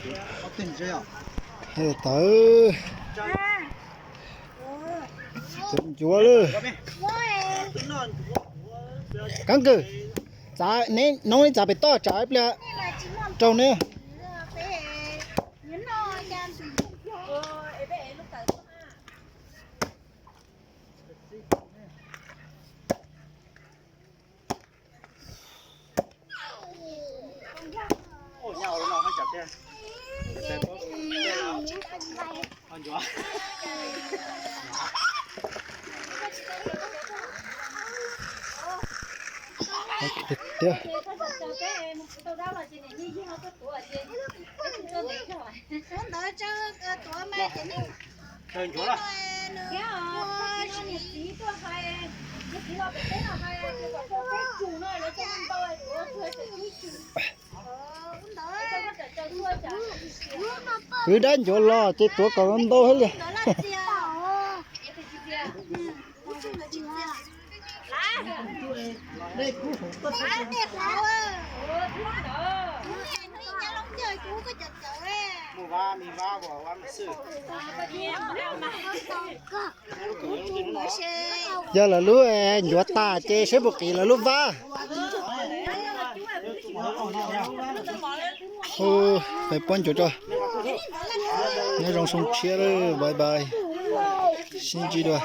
Tawv, tawv ncuav lawm. Keeb kwm, txav neb noob ib txav pem toj tsam ib pliag raug neb. Tiag. Kwv dab ncuav los ces tuav kom ntau thiab li. Yog lawv lub ncuav tas ces seb puas qiv lawv lub vab. Peb pob ncuav tso. Nyob zoo xyoo tshiab lawm, bye bye. Sib ntsib dua.